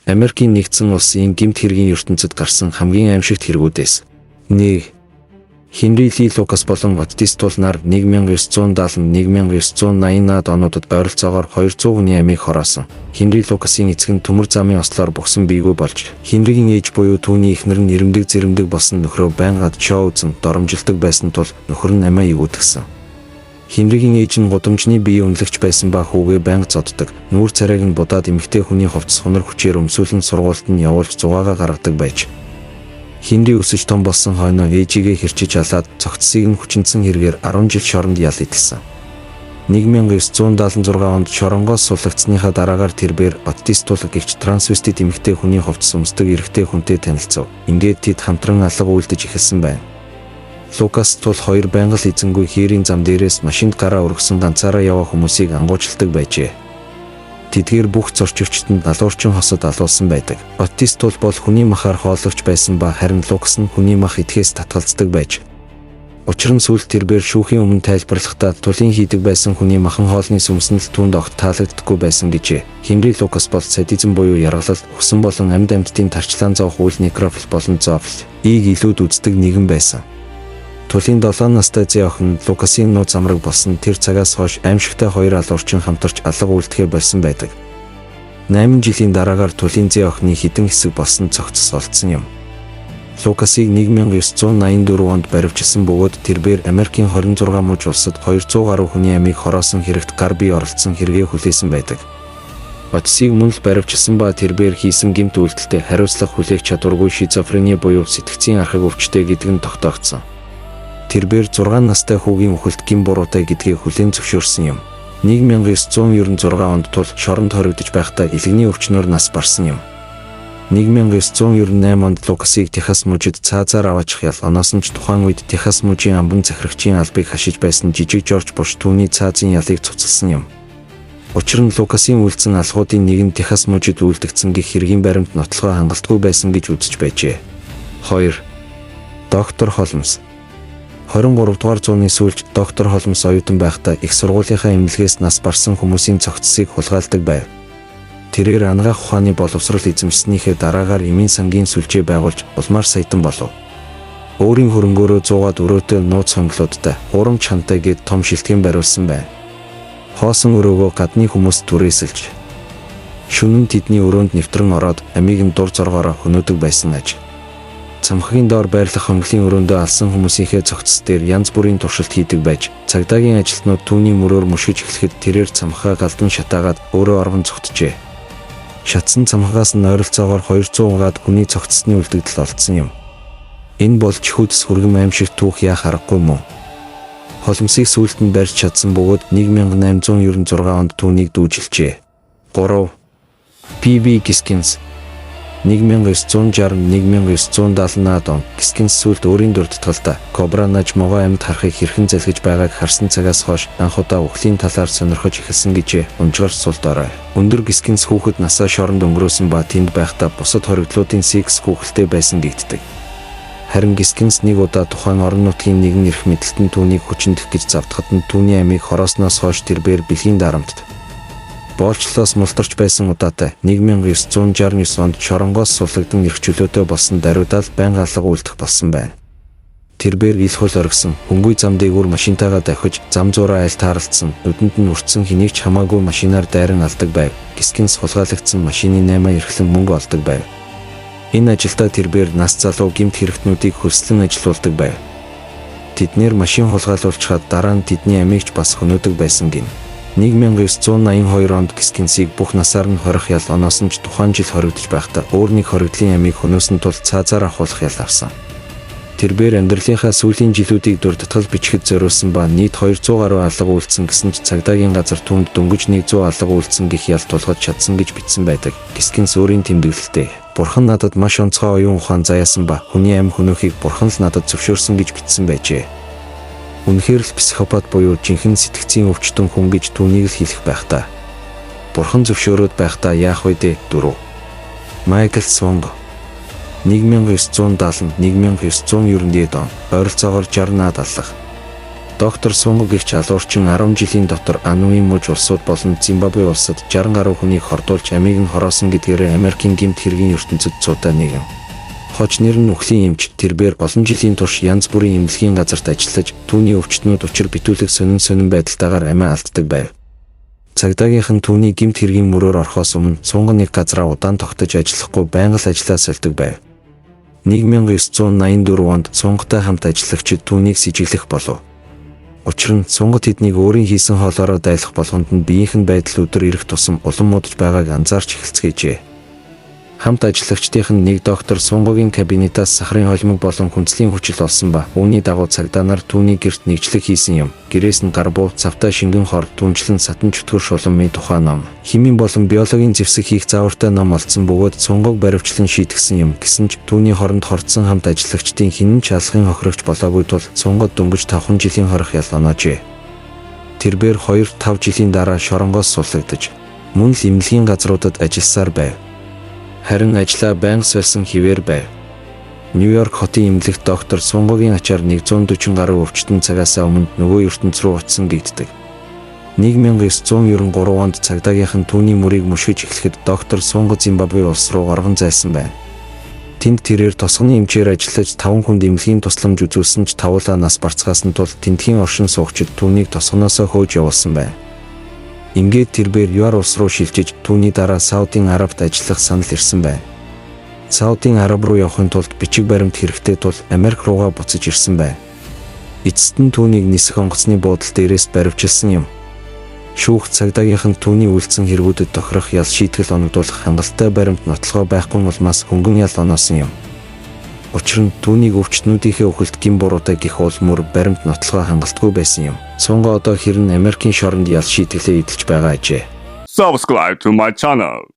Америкийн нэгдсэн улсын гэмт хэргийн ертөнцид гарсан хамгийн аимшигт хэрэгүүдээс нэг. Хенри Ли Лукас болон Оттис тулнаар 1970-1980-ад онуудад ойролцоогоор 200 хүний амийг хороосон. Хенри Лукасын эцэг нь төмөр замын ослоор бохсон бийгүй болж, Хенригийн ээж буюу түүний эхнэр нь ирэмдэг зэрэмдэг болсон нөхрөө байнга шоу үзэн доромжилдог байсан тул нөхөр нь амиа эгүүдгсэн. Хенригийн ээж нь гудамжны бие үнэлэгч байсан ба хүүгээ байнга зоддог. Нүүр царайг нь будаад эмэгтэй хүний хувцас хунар хүчээр өмсүүлэн сургуульд нь явуулж зугаагаа гаргадаг байж. Хенри өсөж том болсон хойноо ээжигээ хэрчиж алаад цогцсыг нь хүчинцэн хэрэгээр 10 жил шоронд ял идэлсэн. 1976 онд шоронгоос суллагдсныхаа дараагаар тэрбээр Оттис тулаг гэгч трансвестит эмэгтэй хүний хувцас өмсдөг эрэгтэй хүнтэй танилцав. Ингээд тэд хамтран алга үйлдэж эхэлсэн байна. Лукас тул хоёр байнга л эзэнгүй хээрийн зам дээрээс машинд гараа өргөсөн ганцаараа яваа хүмүүсийг ангуужладаг байжээ. Тэдгээр бүх зорчигчид нь далуурчин хосод алуулсан байдаг. Оттис тул бол хүний махаар хооллогч байсан ба харин Лукас нь хүний мах идэхээс татгалздаг байж. Учир нь сүүлд тэрбээр шүүхийн өмнө тайлбарлахдаа тулын хийдэг байсан хүний махан хоолны сүмс нь л түүнд огт таалагддаггүй байсан гэжээ. Хенри Лукас бол садизм буюу яргалал, өгсөн болон амьд амьтдын тарчлаан зовох үйл некрофил болон зоофил ийг илүүд үздэг нэгэн байсан. Тулийн 7 настай зээ охин Лукасын нууц амраг болсон тэр цагаас хойш аимшигтай хоёр алуурчин хамтарч алга үйлдэхээ болсон байдаг. 8 жилийн дараагаар тулийн зээ охины хідэн хэсэг болсон цогцос олдсон юм. Лукасыг 1984 онд баривчилсан бөгөөд тэрбээр Америкийн 26 мужи улсад 200 гаруй хүний амийг хороосон хэрэгт гар бие оролцсон хэрэгээ хүлээсэн байдаг. Оттисыг мөн л баривчилсан ба тэрбээр хийсэн гэмт үйлдэлтэй хариуцлага хүлээх чадваргүй шизофрени буюу сэтгцийн архаг өвчтэй гэдэг нь тогтоогдсон. Тэрбээр 6 настай хүүгийн үхэлд гэм буруутай гэдгийг хүлээн зөвшөөрсөн юм. 1996 онд тул шоронд хоригдож байхдаа илгэний өвчнөөр нас барсан юм. 1998 онд Лукасыг Техас мужид цаазаар аваачих ял оноос нь ч тухайн үед Техас мужийн амбан захирагчийн албыг хашиж байсан жижиг Жорж Буш түүний цаазын ялыг цуцалсан юм. Учир нь Лукасын үйлдсэн алхуудын нэг нь Техас мужид үйлдэгдсэн гэх хэргийн баримт нотлохоо хангалтгүй байсан гэж үзэж байжээ. 2. Доктор Холмс. 23 дугаар зууны сүүлд доктор Холмс оюутан байхдаа их сургуулийнхаа эмнэлгээс нас барсан хүмүүсийн цогцсыг хулгайлдаг байв. Тэрээр анагаах ухааны боловсрол эзэмшснийхээ дараагаар эмийн сангийн сүлжээ байгуулж улмаар саятан болов. Өөрийн хөрөнгөөрөө зуугаад өрөөтэй нууц хонглуудтай, хуурамч хантай гээд том шилтгэн бариулсан байна. Хоосон өрөөгөө гадны хүмүүс түрээсэлж, шөнө нь тэдний өрөөнд нэвтрэн ороод амийг нь дур зоргоороо хөнөөдөг байсан аж. Цамхагийн доор байрлах хонглын өрөөндөө алсан хүмүүсийнхээ цогцс дээр янз бүрийн туршилт хийдэг байж, цагдаагийн ажилтнууд түүний мөрөөр мөшгөж эхлэхэд тэрээр цамхагаа галдан шатаагаад өөрөө оргон цогтжээ. Шатсан цамхагаас нь ойролцоогоор 200 гаад хүний цогцсны үлдэгдэл олдсон юм. Энэ бол чихүүдэс хүргэм аимшигт түүх яах аргагүй мөн. Холмсыг сүүлд нь барьж чадсан бөгөөд 1896 онд түүнийг дүүжилжээ. 3. P.B. Giskins. 1960-1970-ад он Гискинс сүүлд өөрийн дурдталдаа Кобра наж могой амьд харахыг хэрхэн залгиж байгааг харсан цагаас хойш анх удаа үхлийн талаар сонирхож эхэлсэн гэжээ. Унжгаар сул дорой. Өндөр Гискинс хүүхэд насаа шоронд өнгөрөөсөн ба тэнд байхдаа бусад хоригдлуудын секс хүүхэлтэй байсан гэгддэг. Харин Гискинс нэг удаа тухайн орон нутгийн нэгэн эрх мэдэлтэн түүнийг хүчиндэх гэж завдахад нь түүний амийг хороосноос хойш тэрбээр бэлгийн дарамтд боолчлоос мултарч байсан удаатай 1969 онд шоронгоос суллагдан эрх чөлөөтэй болсон даруйдаа л байнга алга үйлдэх болсон байна. Тэрбээр ил хул оргисон, хөнгөй зам дээгүүр машинтайгаа давхиж, зам зуураа айл тааралдсан, нүдэнд нь өртсөн хэнийг ч хамаагүй машинаар дайран алдаг байв. Гискинс хулгайлагдсан машины 8 эрхлэн мөнгө олдог байв. Энэ ажилдаа тэрбээр нас залуу гэмт хэрэгтнүүдийг хөлслөн ажилуулдаг байв. Тэднэр машин хулгайлуулчихад дараа нь тэдний амийг ч бас хөнөөдөг байсан гин. 1982 онд Гискинсийг бүх насаар нь хорих ял оноос нь ч тухайн жил хоригдож байхдаа өөр нэг хоригдлын амийг хөнөөсөн тул цаазаар авахулах ял авсан. Тэрбээр амьдралынхаа сүүлийн жилүүдийг дурдтал бичихэд зориулсан ба нийт 200 гаруй алга үйлдсэн гэсэн ч цагдаагийн газар түүнд дөнгөж 100 алга үйлдсэн гэх ял тулгаж чадсан гэж бичсэн байдаг. Гискинс өөрийн тэмдэглэлтэй Бурхан надад маш онцгой оюун ухаан заяасан ба хүний амь хөнөөхийг бурхан л надад зөвшөөрсөн гэж бичсэн байжээ. Үнэхээр л психопат буюу жинхэнэ сэтгцийн өвчтөн хүн гэж түүнийг л хэлэх байх та. Бурхан зөвшөөрөөд байхдаа яах вэ дээ? 4. Майкл Свонг. 1970-1999 он ойролцоогоор 60 наад аллах. Доктор Сунго гэгч алуурчин 10 жилийн дотор Ануийн муж улсууд болон Зимбабве улсад 60 гаруй хүнийг хордуулж амийг нь хороосон гэдгээрээ Америкийн гэмт хэргийн ертөнцөд цуутай нэгэн. Хож нэр нь үхлийн эмч тэрбээр олон жилийн турш янз бүрийн эмнэлгийн газарт ажиллаж түүний өвчтнүүд учир битүүлэг сонин сонин байдалтайгаар амиа алддаг байв. Цагдаагийнхан түүний гэмт хэргийн мөрөөр орохоос өмнө Сунго нэг газраа удаан тогтож ажиллахгүй байнга л ажлаа сольдог байв. 1984 онд Сунготой хамт ажиллагчид түүнийг сэжиглэх болов. Учир нь Сунго тэднийг өөрийн хийсэн хоолоороо дайлах болгонд нь биеийнх нь байдал өдөр ирэх тусам улам муудаж байгааг анзаарч эхэлцгээжээ. Хамт ажиллагчдынх нь нэг доктор Сунгогийн кабинетаас сахарын холимог болон хүнцлийн хүчил олсон ба үүний дагуу цагдаа нар түүний гэрт нэгжлэг хийсэн юм. Гэрээс нь гар буу, цавтай шингэн хор, түнчлэн сатан чөтгөр шуламын тухай ном, химийн болон биологийн зэвсэг хийх заавартай ном олдсон бөгөөд Сунгог баривчлан шийтгсэн юм. Гэсэн ч түүний хоронд хордсон хамт ажиллагчдын хэн нь ч алгын хохирогч болоогүй тул Сунгод дөнгөж 5 жилийн хорих ял оноожээ. Тэрбээр 2-5 жилийн дараа шоронгоос суллагдаж мөн л эмнэлгийн газруудад ажилласаар байв. Харин ажлаа байнга сольсон хэвээр байв. Нью-Йорк хотын эмнэлэгт доктор Сунгогийн ачаар 140 гаруй өвчтөн цагаасаа өмнө нөгөө ертөнц рүү очсон гэгддэг. 1993 онд цагдаагийнхан түүний мөрийг мөшгөж эхлэхэд доктор Сунго Зимбабве улс руу оргон зайлсан байна. Тэнд тэрээр тосгоны эмчээр ажиллаж 5 хүнд эмнэлгийн тусламж үзүүлсэн ч тавуулаа нас барцгаасан тул тэндхийн оршин суугчид түүнийг тосгоноосоо хөөж явуулсан байна. Ингээд тэрбээр ЮАР улс руу шилжиж түүний дараа Саудын Арабт ажиллах санал ирсэн байна. Саудын Араб руу явахын тулд бичиг баримт хэрэгтэй тул Америк руугаа буцаж ирсэн байна. Эцэст нь түүнийг нисэх онгоцны буудал дээрээс баривчилсан юм. Шүүх цагдаагийнхан түүний үйлдсэн хэрэгүүдэд тохирох ял шийтгэл оногдуулах хангалттай баримт нотлохоо байхгүй улмаас хөнгөн ял оноосон юм. Учир нь түүнийг өвчтнүүдийнхээ үхэлд гэм буруутай гэх уул мөр баримт нотлохоо хангалтгүй байсан юм. Сунго одоо хэрэн Америкийн шоронд ял шийтгэлээ эдэлж байгаа ажээ. Subscribe to my channel.